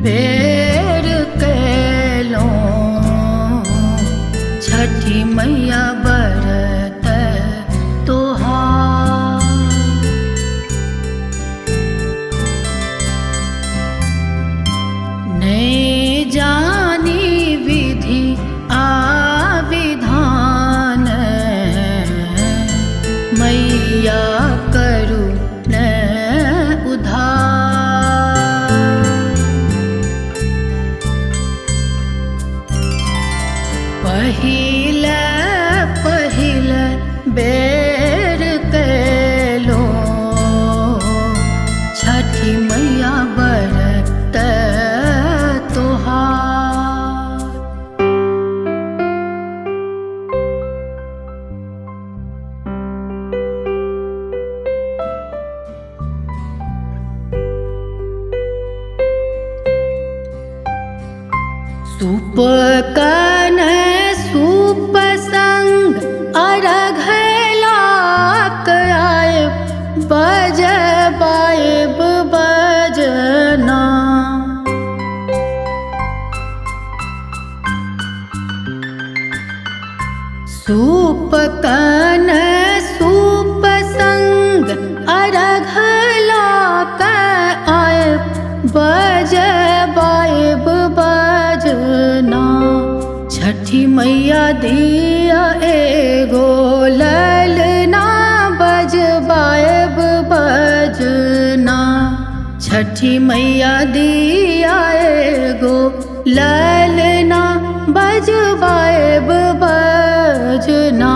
बेर केलहुँ छठी मैया बरत तोहार। नहीं जानी विधि आ विधान मैया करू न उधार। पहिले पहिले बेर केलहुँ छठी मैया बरत तोहार। सूप कन सूप संग अर्घ लाक आयब बजबायब बजना। सूप कन सूप संग अर्घ लाक आयब बजबायब बजना। छठी मैया दिया एगो ललना बजबायब बजना। छठी मैया दिया एगो ललना बजबायब बजना।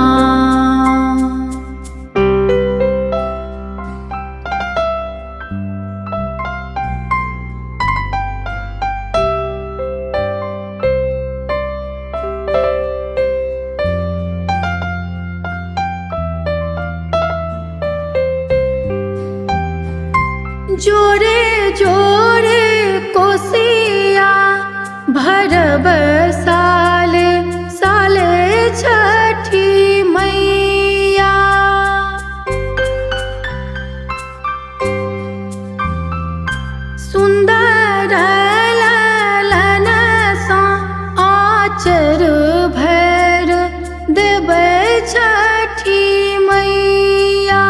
जोरे जोरे कोसिया भरब साले साले छठी मैया। सुंदर ललन सा आचर भर देबै छठी मैया।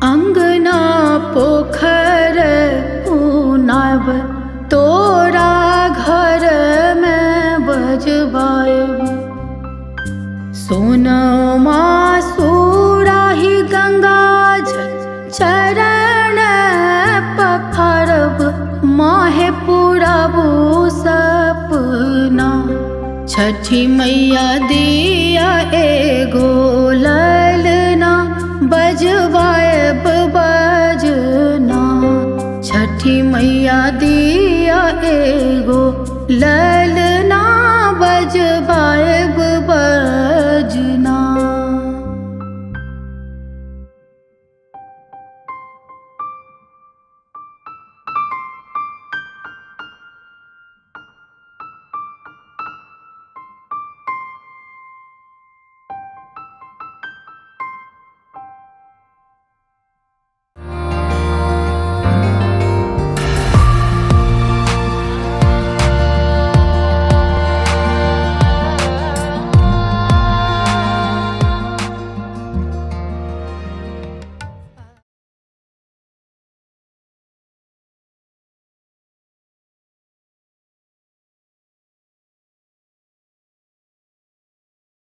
अंगना पोखर पुनाब तोरा घर में बजबायब। सोनमा सुराही गंगा चरण पखारब माहे पुराबू सपना। छठी मैया दिया एगो ललना बजबायब बजना। छठी मैया दिया एगो